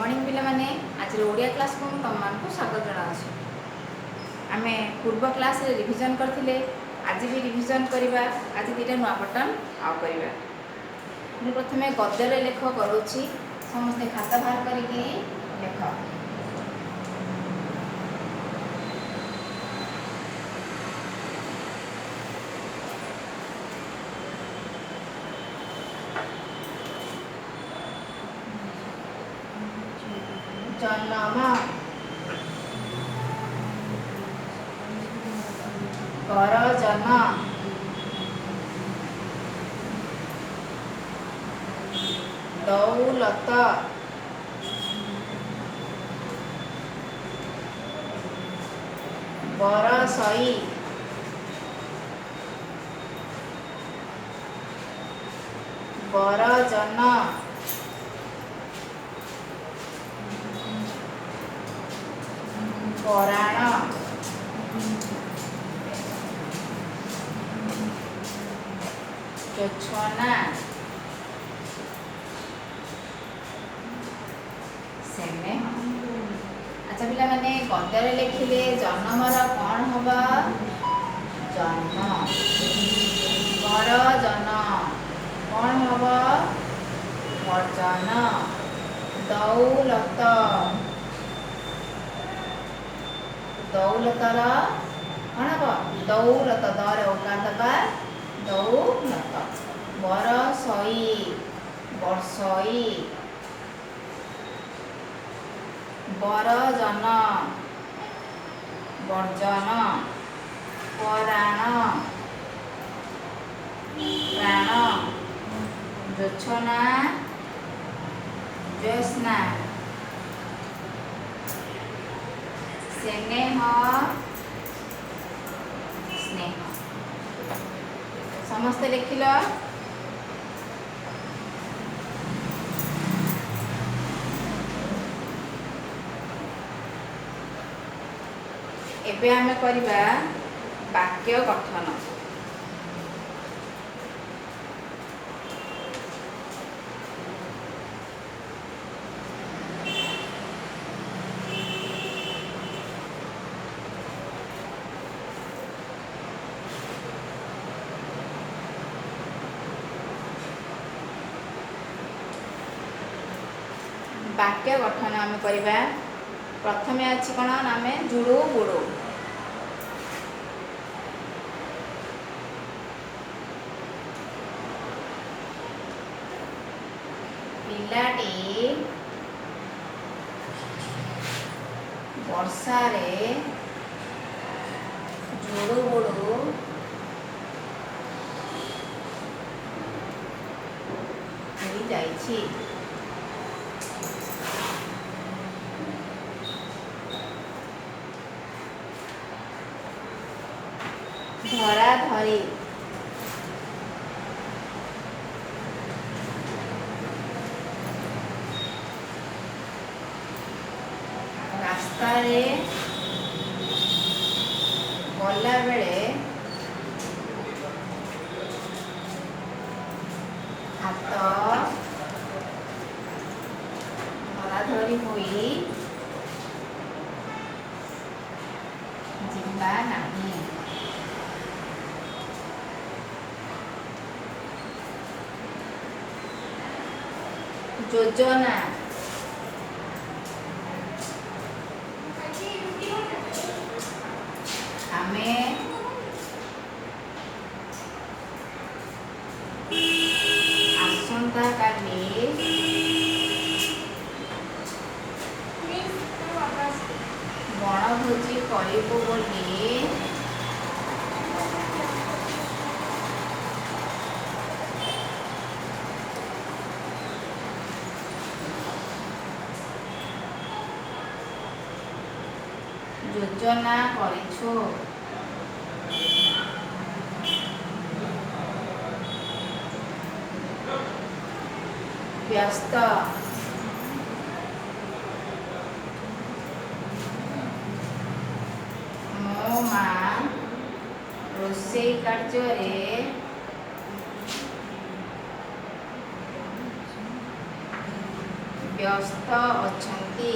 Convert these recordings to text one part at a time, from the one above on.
Morning ପିଲାମାନେ, ଆଜିର ଓଡ଼ିଆ କ୍ଲାସ୍କୁ ମୁଁ ତୁମମାନଙ୍କୁ ସ୍ୱାଗତ ଜଣାଉଛି। ଆମେ ପୂର୍ବ କ୍ଲାସ୍ରେ ରିଭିଜନ୍ କରିଥିଲେ, ଆଜି ବି ରିଭିଜନ୍ କରିବା। ଆଜି ଦୁଇଟା ନୂଆ ବଟନ୍ ଆଉ କରିବା। ମୁଁ ପ୍ରଥମେ ଗଦ୍ୟରେ ଲେଖ କରାଉଛି, ସମସ୍ତେ ଖାତା ବାହାର କରିକି ଲେଖ। ଜନମ, କରଜନ, ଦୌଲତ, ବରସଇ, ବରଜନ, ପରାଣ, ଜୋଛନା, ସ୍ନେହ। ଆଚ୍ଛା ପିଲାମାନେ, ଗଦ୍ୟରେ ଲେଖିଲେ ଜନ୍ମର କ'ଣ ହବ? ଜନ୍ମ। କରଜନ କ'ଣ ହବ? ବର୍ଜନ। ଦୌଲତ, ଦୌଲତର କ'ଣ ହବ? ଦୌଲତ, ଦରେ ଓକାର ଦବା, ଦୌଲତ। ବରସଇ, ବର୍ଷଇ। ବରଜନ, ବର୍ଜନ। ପରାଣ, ପ୍ରାଣ। ଜୋଛନା, ଜ୍ୟୋତ୍ସ୍ନା। ସ୍ନେହ, ସ୍ନେହ। ସମସ୍ତେ ଲେଖିଲ? ଏବେ ଆମେ କରିବା ବାକ୍ୟ ଗଠନ। ବାକ୍ୟ ଗଠନ ଆମେ କରିବା। ପ୍ରଥମେ ଅଛି କ'ଣ ନା ଆମେ ଜୁଡ଼ୁ ବୁଡ଼ୁ। ପିଲାଟି ବର୍ଷାରେ ଜୁଡ଼ୁ ବୁଡ଼ୁ ହୋଇଯାଇଛି। ଧରାଧରି, ରାସ୍ତାରେ ଗଲାବେଳେ ହାତ ଧରାଧରି ହୋଇ ଯିବା ନାହିଁ। ଯୋଜନା, ଆମେ ଆସନ୍ତାକାଲି ବଣଭୋଜି କରିବୁ ବୋଲି ଯୋଜନା କରିଛୁ। ବ୍ୟସ୍ତ, ମୋ ମା ରୋଷେଇ କାର୍ଯ୍ୟରେ ବ୍ୟସ୍ତ ଅଛନ୍ତି।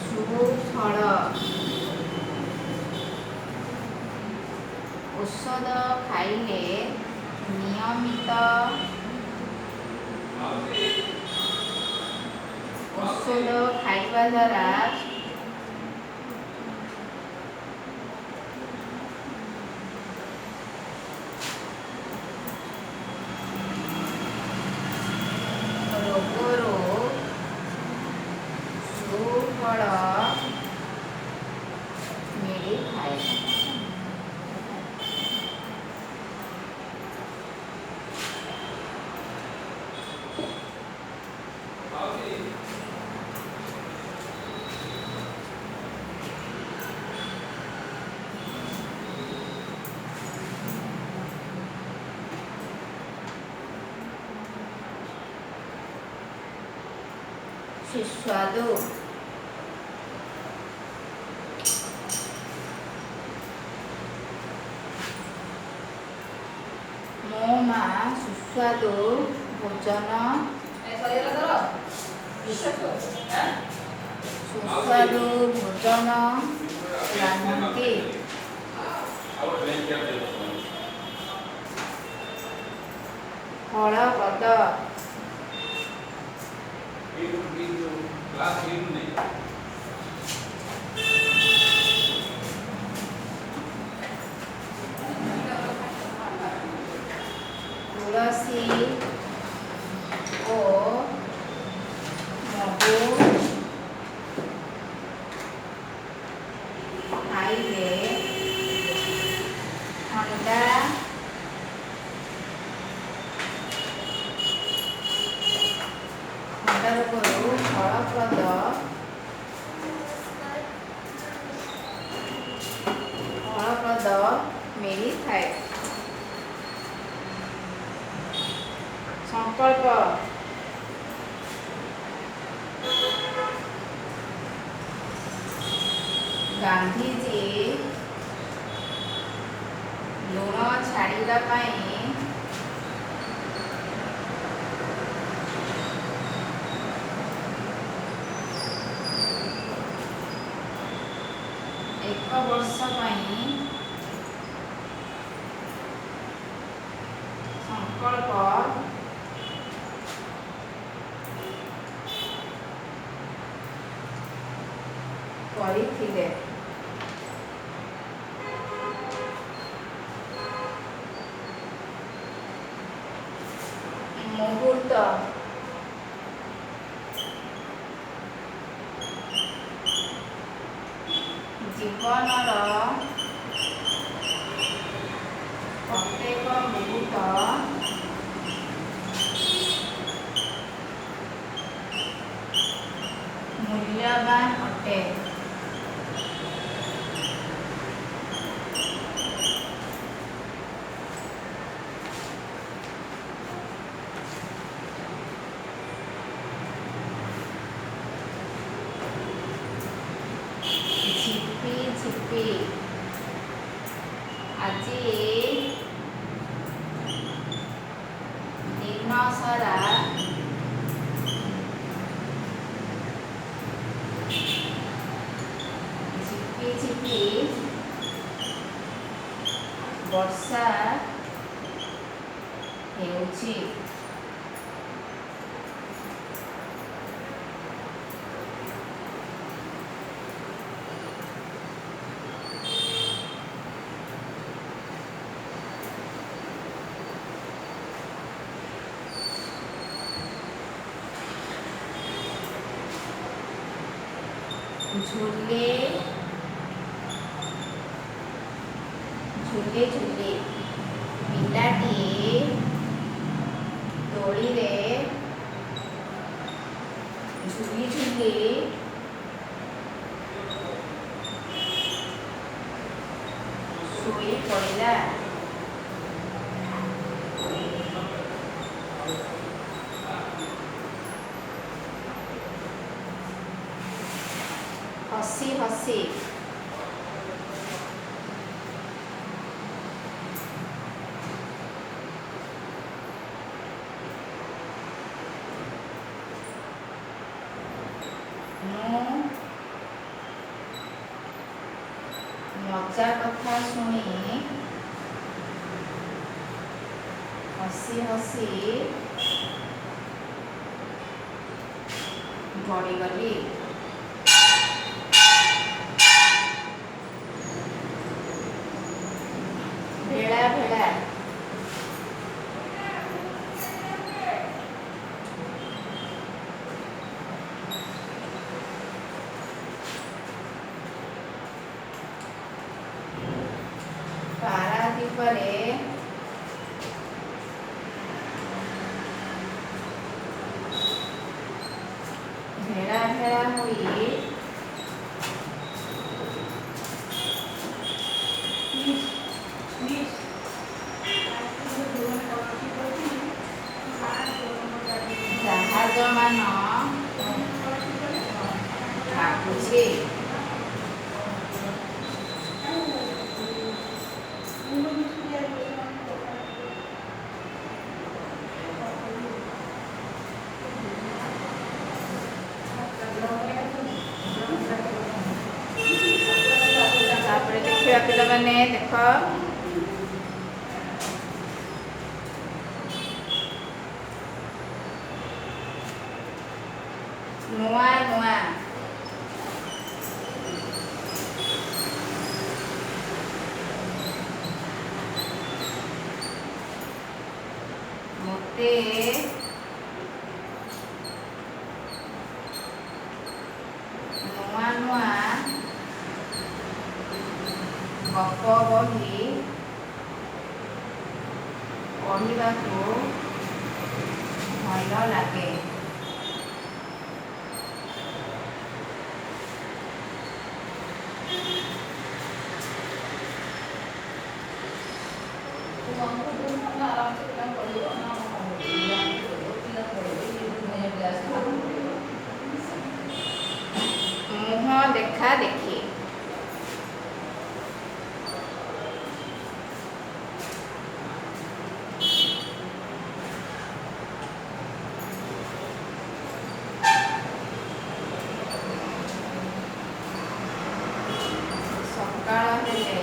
ସୁଫଳ। ଔଷଧ ଖାଇଲେ ନିୟମିତ ଔଷଧ ଖାଇବା ଦ୍ୱାରା ରୋଗରୁ ସୁଫଳ ମିଳିଥାଏ। ସୁସ୍ୱାଦୁ। ମୋ ମା ସୁସ୍ୱାଦୁ ଭୋଜନ ସୁସ୍ୱାଦୁ ଭୋଜନ ରାନ୍ଧନ୍ତି। ଫଳପ୍ରଦ। ତୁଳସୀ ଓ ମହୁ ଖାଇଲେ ଥଣ୍ଡା ଥଣ୍ଡା ରୋଗରୁ ଫଳପ୍ରଦ ମିଳିଥାଏ। ସଂକଳ୍ପ। ଗାନ୍ଧିଜୀ ଲୁଣ ଛାଡ଼ିବା ପାଇଁ ଏକ ବର୍ଷ ପାଇଁ ସଂକଳ୍ପ କରିଥିଲେ। ମୁହୂର୍ତ୍ତ। ଜୀବନର ପ୍ରତ୍ୟେକ ମୁହୂର୍ତ୍ତ ମୂଲ୍ୟବାନ ଅଟେ। ଝିପି ଝିପି। ଆଜି ଦିନସାରା ଝିପି ଝିପି ବର୍ଷା ହେଉଛି। ଝୁଲି ଝୁଲି ଝୁଲି। ପିଲାଟି ଦୋଳିରେ ଝୁଲି ଝୁଲି ଶୋଇ ପଡ଼ିଲା। ହସି ହସି। ମୁଁ ମଜା କଥା ଶୁଣି ହସି ହସି ଗଡ଼ିଗଲି। ଭେଳା ଭେଳା। ପାରାଦୀପରେ ଭେଳା ଭେଳା ହୋଇ ଜାହାଜମାନ ଲାଗୁଛି। ତାପରେ ଦେଖିବା ପିଲାମାନେ, ଦେଖ। ନୂଆ ନୂଆ। ମୋତେ ନୂଆ ନୂଆ ଗପ ବହି ପଢ଼ିବାକୁ ଭଲ ଲାଗେ। ମୁହଁ ଦେଖା ଦେଖି। ସକାଳ ହେଲେ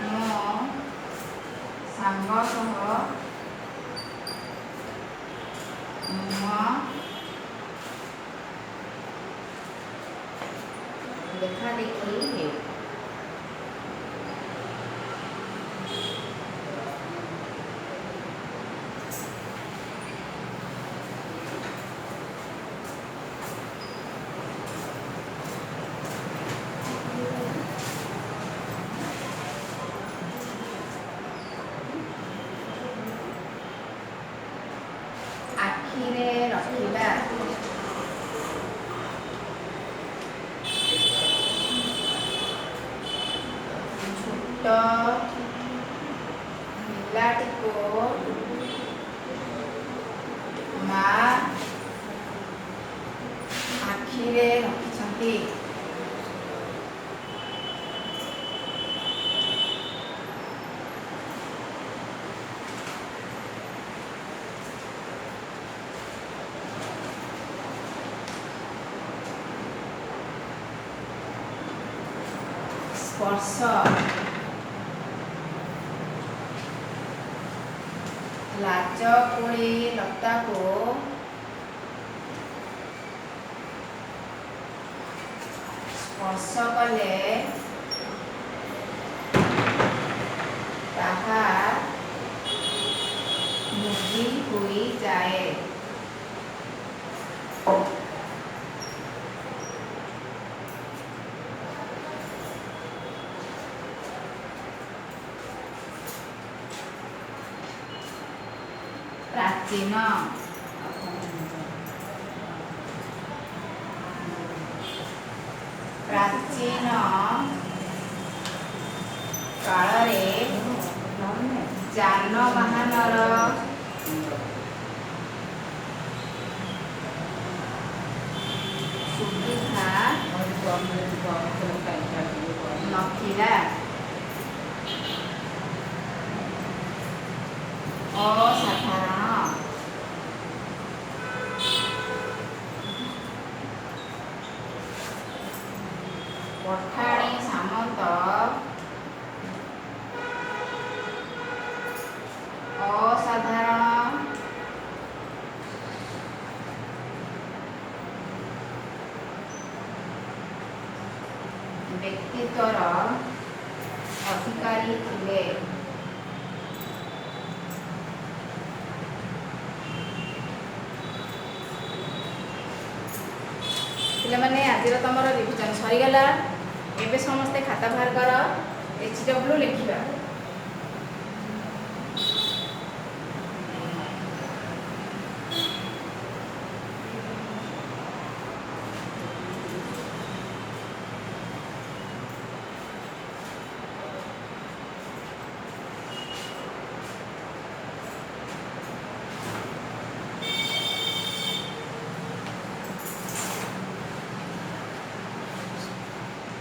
ମୁଁ ମୋ ସାଙ୍ଗ ସହ ମୁହଁ ଦେଖା ଦେଖି ହେଉ। ଆଖିରେ ରଖିବା। ଛୋଟ ପିଲାଟିକୁ ମା ଆଖିରେ ରଖିଛନ୍ତି। ସ୍ପର୍ଶ। ଲାଜକୁଳି ଲତାକୁ ସ୍ପର୍ଶ କଲେ ତାହା ମୁଦି ହୋଇଯାଏ। ପ୍ରାଚୀନ। ପ୍ରାଚୀନ କାଳରେ ଯାନବାହନର ସୁବିଧା ନଥିଲା। ଅସାଧାରଣ। ପଠାଣି ସାମନ୍ତ ଅସାଧାରଣ ବ୍ୟକ୍ତିତ୍ୱର ଅଧିକାରୀ ଥିଲେ। ପିଲାମାନେ, ଆଜିର ତମର ରିଭିଜନ ସରିଗଲା। ଏବେ ସମସ୍ତେ ଖାତା ବାହାର କର, HW ଲେଖିବା।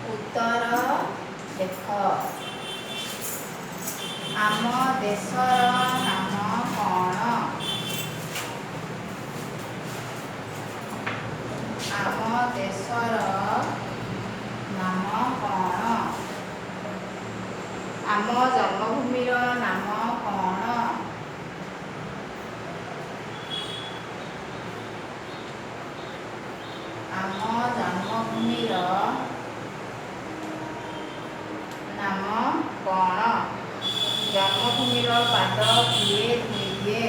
ଉତ୍ତର ଲେଖ। ଆମ ଦେଶର ନାମ କ'ଣ? ଆମ ଦେଶର ନାମ କ'ଣ? ଆମ ଜନ୍ମଭୂମିର ନାମ କ'ଣ? ଆମ ଜନ୍ମଭୂମିର ନାମ କ'ଣ? ଜନ୍ମଭୂମିର ପାଦ କିଏ ଧୋଇଦିଏ?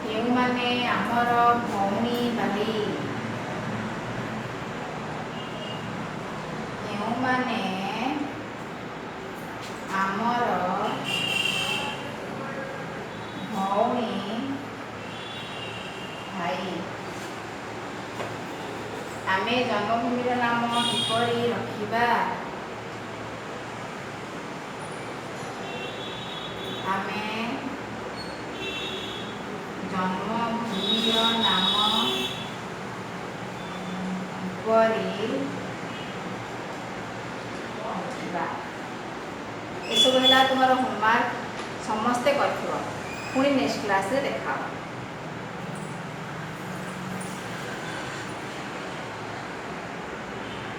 କେଉଁମାନେ ଆମର ଭଉଣୀ ଭାଇ? କେଉଁମାନେ ଆମର ଭଉଣୀ ଭାଇ? ଆମେ ଜନ୍ମଭୂମିର ନାମ କିପରି ରଖିବା? ଆମେ ଜନ୍ମଭୂମିର ନାମ କିପରି ରଖିବା? ଏସବୁ ହେଲା ତୁମର ହୋମୱାର୍କ, ସମସ୍ତେ କରିଥିବ। ପୁଣି ନେକ୍ସଟ କ୍ଲାସରେ ଦେଖା ହେବ।